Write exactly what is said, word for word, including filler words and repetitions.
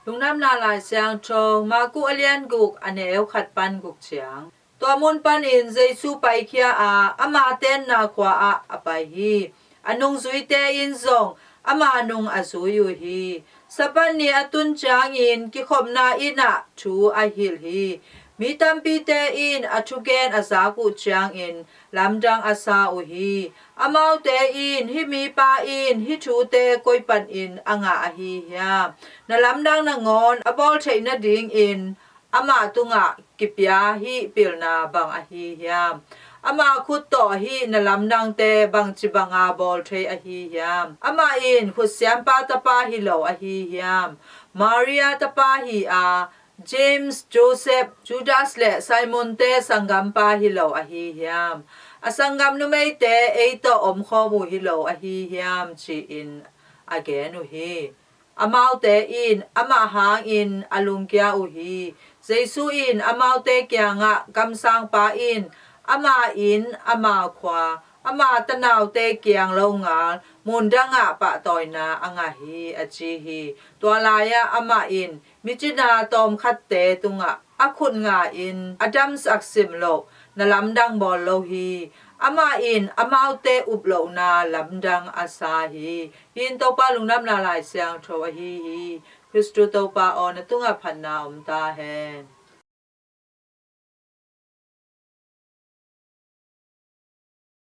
Lungdamna Lai Siangtho Marku a lian guk, a neu khat pan guk ciang. Tua mun panin Jesu paikhia a, ama tenna khua ah a pai hi. A nungzuite in zong ama nung a zui uh hi. Sabbath ni a tun ciangin kikhopna inn ah thu a hilh hi. Mi tampite in a thugen a zak uh ciangin lamdang a sa uh hi. Amaute in, "Hih mipa in hih thute koi panin a ngah ahi hiam? Na lamdang nangawn a bawl theih nadingin amah tungah kipia hih pilna bang ahi hiam? Ama khut tawh hih na lamdangte bangci banga bawl thei ahi hiam? Amah in khutsiampa tapa hi lo ahi hiam? Maria tapa hi a, James, Joseph, Judas le Simonte sanggampa hi lo ahi hiam? A sanggam numeite ei tawh omkhawm uh hi lo ahi hiam?" ci-in a gen uh hi. Amaute in amah hangin a lungkia uh hi. Jesu in amaute kiangah, "Kamsangpa in ama inn, ama khua, ama tanaute kiang longal mundangah pahtawina a ngah hi," a ci hi. Tua lai-ah amah in mi cina tawmkhatte tungah a khut nga-in a damsak simloh na lamdang bawl lo hi. Amah in amaute up lohna lamdang a sa hi. Hih in Topa Lungdamna Lai Siangtho ahi hi. Khristu Topa aw, na tungah phatna om ta hen.